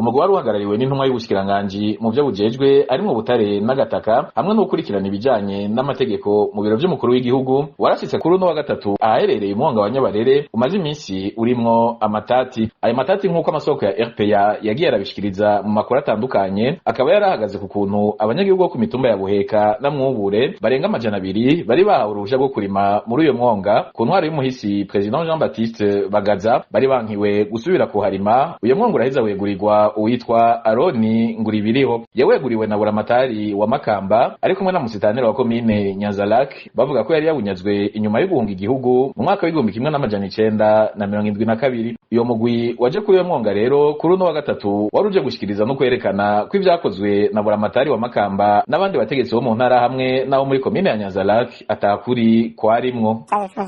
Umugwi wari uhagarariwe n'intumwa y'ubushikiranganji mu vyo bujejwe arimwo ubutare n'agataka hamwe n'ukurikirana ibijanye n'amategeko mu biro vy'umukuru w'igihugu, warashitse kuri uno wa gatatu ahaherereye umwonga wa Nyabarere umaze imisi urimwo amatati. Ayo matati, nk'uko amasoko ya RPA yagiye arabishikiriza mu makuru atandukanye, akaba yarahagaze ku kuntu abanyagihugu bo ku mitumba ya Buheka na Mwubure barenga 200 bari bahawe uruhusha rwo kurima muri uyo mwonga ku ntwaro y'umuhisi President Jean Baptiste Bagaza, bari bankiwe gusubira kuharima. Uyo mwonga uraheza wegurirwa uwitwa Aroni Nguribiriho, yaweguriwe na Buramatari wa Makamba ari kumwe na musitaneri wa komine Nyanzalak, bavuga ko yari yawunyazwe inyuma yo guhunga igihugu mu mwaka w'1972. Uyo mugwi waje kuri uyo mwonga rero kuri uno wa gatatu wari uje gushikiriza no kwerekana ko ivyakozwe na Buramatari wa Makamba n'abandi bategetsi bo mu ntara hamwe n'abo muri komine ya Nyanzalak atakuri kwarimwo. Yavuze ko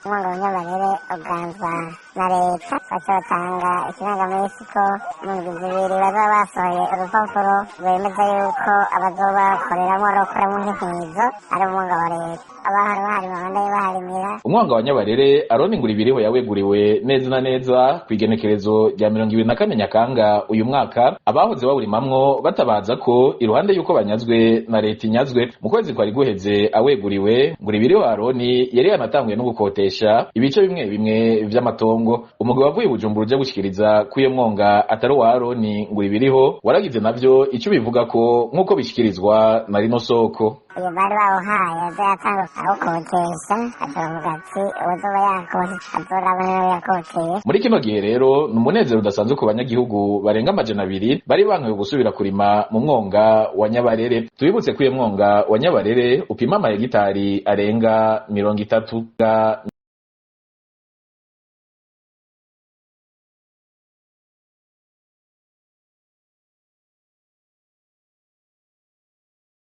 umwonga wa Nyabarere uganzwa na leta, baca batanga ikirangamisi ko mu ndwi 2 bazoba basohoye urupapuro rwemeza yuko abazobakoreramwo barokoramwo nk'intizo ari umwonga wa leta, abahari baharima abandi baharimira. Umwonga wa Nyabarere, Aroni Nguribiriho yaweguriwe neza na neza kw'igenekerezo rya 24 Nyakanga uyu mwaka, abahoze bawurimamwo batabaza ko iruhande y'uko banyazwe na leta inyazwe. Mu kwezi kwari guheze aweguriwe, Nguribiriho Aroni yari yanatanguye no gukotesha ibice bimwe bimwe vy'amatongo. Umugwi wavuye i Bujumbura uje gushikiriza ko uyo mwonga atari uwa Aroni Nguribiriho waragize navyo ico bivuga ko, nk'uko bishikirizwa na rino soko. Uyu bari bawuhaye aza yatanga awukotesha, azovuga ati uwazoba yakoteye azoraba niwe yakoteye. Muri kino gihe rero ni umunezero udasanzwe ku banyagihugu barenga 200 bari bankiwe gusubira kurima mu mwonga wa Nyabarere. Tubibutse ko uyo mwonga wa Nyabarere upima amahegitari arenga 30.